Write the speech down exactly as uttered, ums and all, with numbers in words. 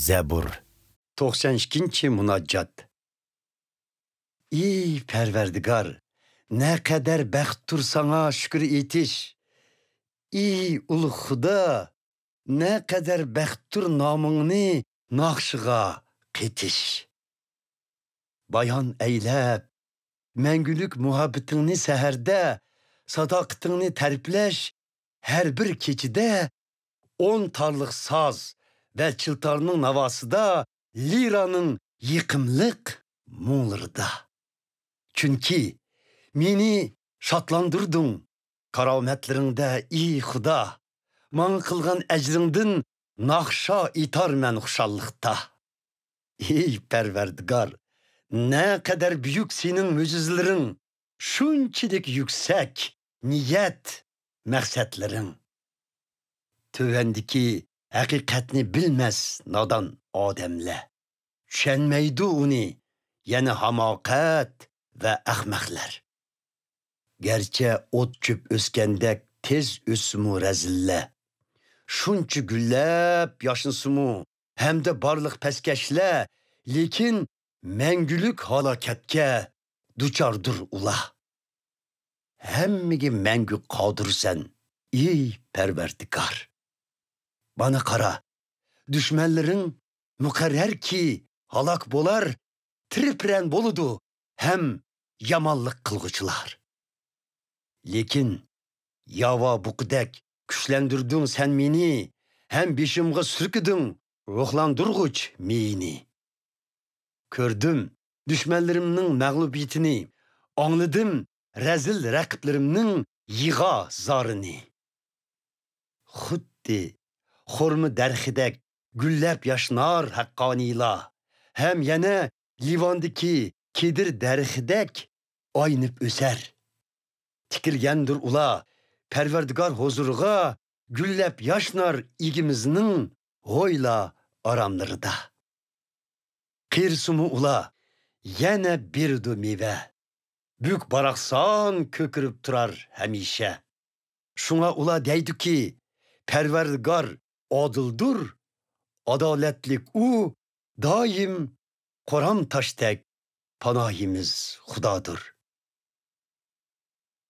زەبۇر. توقسان ئىككىنچى مۇناجات. ئى پەرۋەردىگار، نەقەدەر بەختتۇر ساڭا شۈكۈر ئېيتىش! ئى ئۇلۇغ خۇدا، نەقەدەر بەختتۇر نامىڭنى ناخشىغا قېتىش! بايان ئەيلەپ، مەڭگۈلۈك مۇھەببىتىڭنى سەھەردە، ساداقىتىڭنى تەرىپلەش ھەر بىر كېچىدە، ئون تارلىق ساز ۋە چىلتارنىڭ ناۋاسىدا، لىرانىڭ يېقىملىق مۇڭلىرىدا. چۈنكى مېنى شادلاندۇردۇڭ، كارامەتلىرىڭدە، ئى خۇدا، ماڭا قىلغان ئەجرىڭدىن ناخشا ئېيتارمەن خۇشاللىقتا. ئى پەرۋەردىگار، نەقەدەر بۈيۈك سېنىڭ مۆجىزىلىرىڭ، شۇنچىلىك يۈكسەك نىيەت، مەقسەتلىرىڭ. تۆۋەندىكى ھەقىقەتنى بىلمەس نادان ئادەملەر، چۈشەنمەيدۇ ئۇنى يەنە ھاماقەت ۋە ئەخمەقلەر. گەرچە ئوت-چۆپ ئۆسكەندەك تېز ئۆسسىمۇ رەزىللەر، شۇنچە گۈللەپ ياشنىسىمۇ ھەمدە بارلىق پەسكەشلەر، لېكىن مەڭگۈلۈك ھالاكەتكە دۇچاردۇر ئۇلار. ھەممىگە مەڭگۈ قادىرسەن، ئى پەرۋەردىگار! مانا قارا، دۈشمەنلىرىڭ مۇقەررەركى ھالاك بولار، تىرىپرەن بولىدۇ ھەم يامانلىق قىلغۇچىلار. لېكىن ياۋا بۇقىدەك كۈچلەندۈردۈڭ سەن مېنى، ھەم بېشىمغا سۈركىدىڭ روھلاندۇرغۇچ مېيىنى. كۆردۈم دۈشمەنلىرىمنىڭ مەغلۇبىيىتىنى، ئاڭلىدىم رەزىل رەقىبلىرىمنىڭ يىغا زارىنى. خۇددى خورما دەرىخىدەك گۈللەپ ياشنار ھەققانىيلار، ھەم يەنە لىۋاندىكى كېدىر دەرىخىدەك ئاينىپ ئۆسەر. تىكىلگەندۇر ئۇلار پەرۋەردىگار ھۇزۇرىغا، گۈللەپ ياشنار ئىگىمىزنىڭ ھويلا ئاراملىرىدا. قېرىسىمۇ ئۇلار يەنە بېرىدۇ مېۋە، بۈك باراقسان كۆكىرىپ تۇرار ھەمىشە. شۇڭا ئۇلار دەيدۇكى، پەرۋەردىگار ئادىلدۇر، ئادالەتلىك ئۇ، دائىم قورام تاشتەك پاناھىمىز خۇدادۇر.